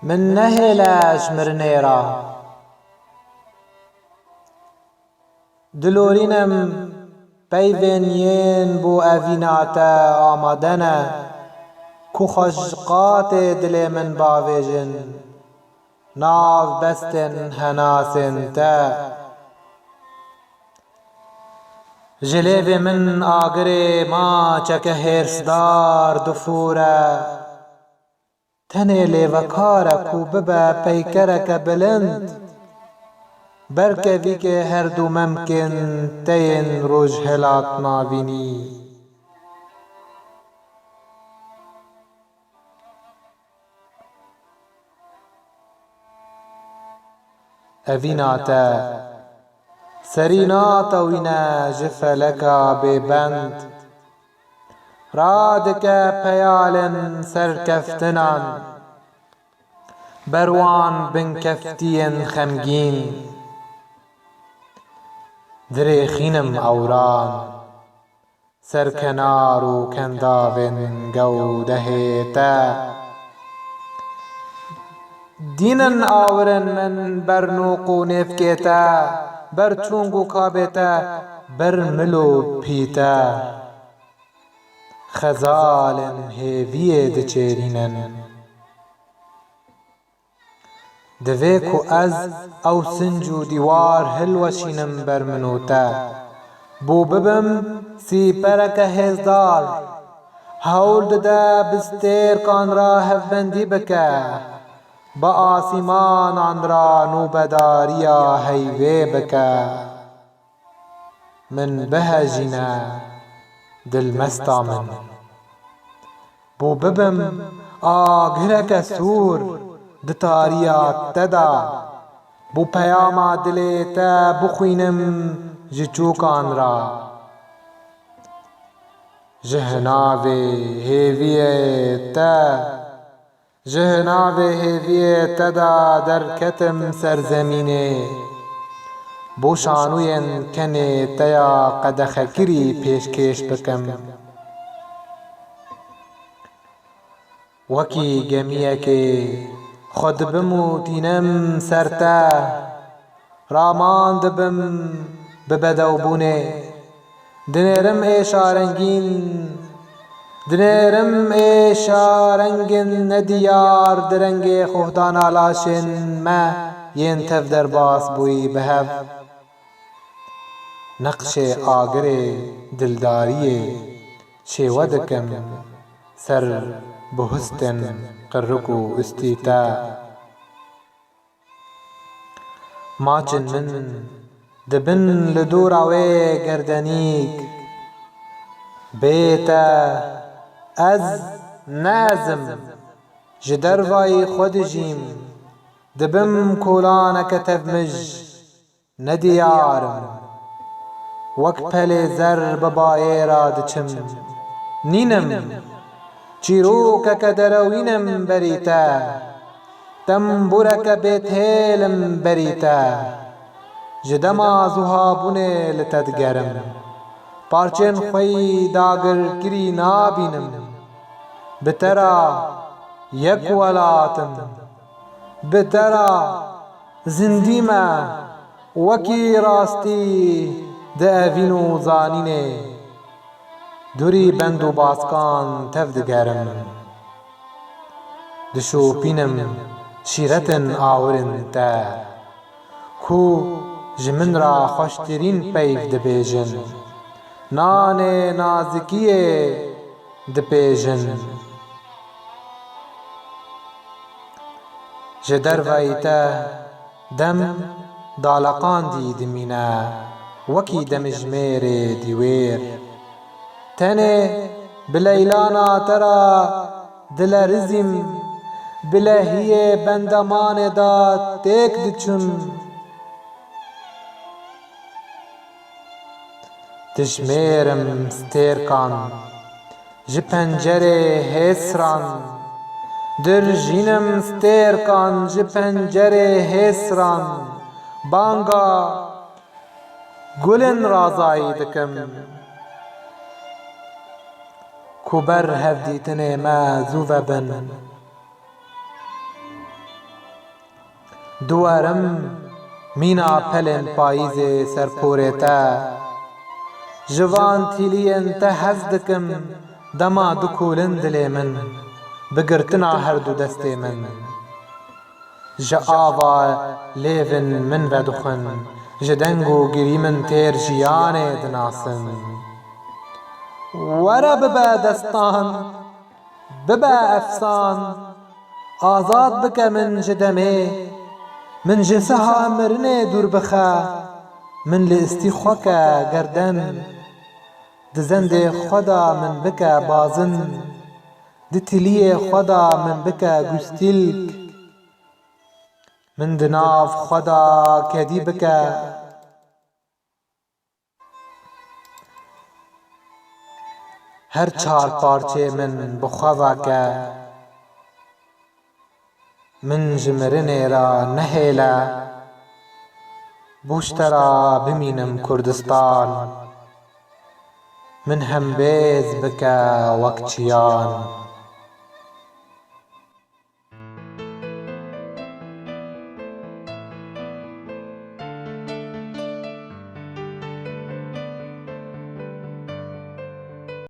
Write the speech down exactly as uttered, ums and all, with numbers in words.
Min nehêle ji mirinê re. Dilorînim peyvên yên bo evîna te amade ne, ku xwe ji qatê dilê min bavêjin, nav bestên henasên te. Ji lêvê min agirê maçeke hêrsdar difûre. Tenê lêvekar e ku bibe peykereke bilind, ber kevîkê her du memkên te yên rojhilat navînî. Evîna te serî natewîne ji feleka bêbend. Radike peyalên serkeftinan, ber wan binkeftiyên xemgîn. Dirêxînim ewran, serkenar û kendavên gewdehê te. Dînin awirên min ber nûq û nêvkê te, ber çûng û kabê te, ber mil û pî te. Xezalên hêviyê diçêrînin. Divê ku ez ew sinc û dîwar hilweşînim ber min û te. Bo bibim sîpereke hêzdar, hewl dide bi stêrkan re hevbendî bike, bi asîmanan re nûbedariya heyvê bike. Min bihejîne, dilmesta min. Bo bibim agireke sûr di tariya te de, bo peyama dilê te bixwînim ji çûkan re. Ji hinavê hêviyê te, ji hinavê hêviyê te de derketim ser zemînê, bo şanûyên kenê te ya qedexekirî pêşkêş bikim. Wekî gemiyekê xwe dibim û tînim ser te, raman dibim bi bedewbûnê. Dinêrim êşa rengîn, dinêrim êşa rengên nediyar di rengê xuhdana laşên me yên tev derbas bûyî bi hev. Neqşê agirê dildariyê şêwe dikim ser buhistên qirik û istî te. Maçin min dibin li dora wê gerdenîk. Bê te ez ne ez im. Ji dervayî xwe dijîm. Dibim kolaneke tevmij. Nediyar im. Wek pelê zer bi bayê re diçim. Nînim. Çîrokeke derewîn im berî te. Tembûreke bêtêl im berî te. Ji dema zuhabûnê li te digerim. Parçên xwe yî dagirkirî nabînim. Bi te re yek welat im. Bi te re zindî me, wekî rastî di evîn û zanînê. Dûrî bend û baskan tev digerim. Dişopînim şîretên awirên te, ku ji min re xweştirîn peyv dibêjin. Nanê nazikiyê dipêjin. Ji derveyî te dem daleqandî dimîne, wekî demjimêrê dîwêr. Tenê bi leylana te re dilerizîm, bi lehiyê bendemanê de têk diçim. Dijmêrim stêrkan ji pencerê hêsran. Dirjînim stêrkan ji pencerê hêsran. Banga gulên razayî dikim. Ku ber hevdîtinê me zû vebin. Diwerim mîna pelên payîzê ser porê te. Ji van tîliyên te hez dikim, dema dikolin dilê min, bi girtina her du destê min. Ji ava lêvin min vedixwin, ji deng û girî min têr jiyanê dinasin. Were bibe destan, bibe efsan, azad bike min ji demê. Min ji siha mirinê dûr bixe, min li istî xwe ke gerden. Di zendê xwe de min bike bazin, di tiliyê xwe de min bike gustîlk. Min di nav xwe de kedî bike. Her çar parçê min bi xwe veke. Min ji mirinê re nehêle. Bo ji te re bimînim Kurdistan. Min hembêz bike wek çiyan.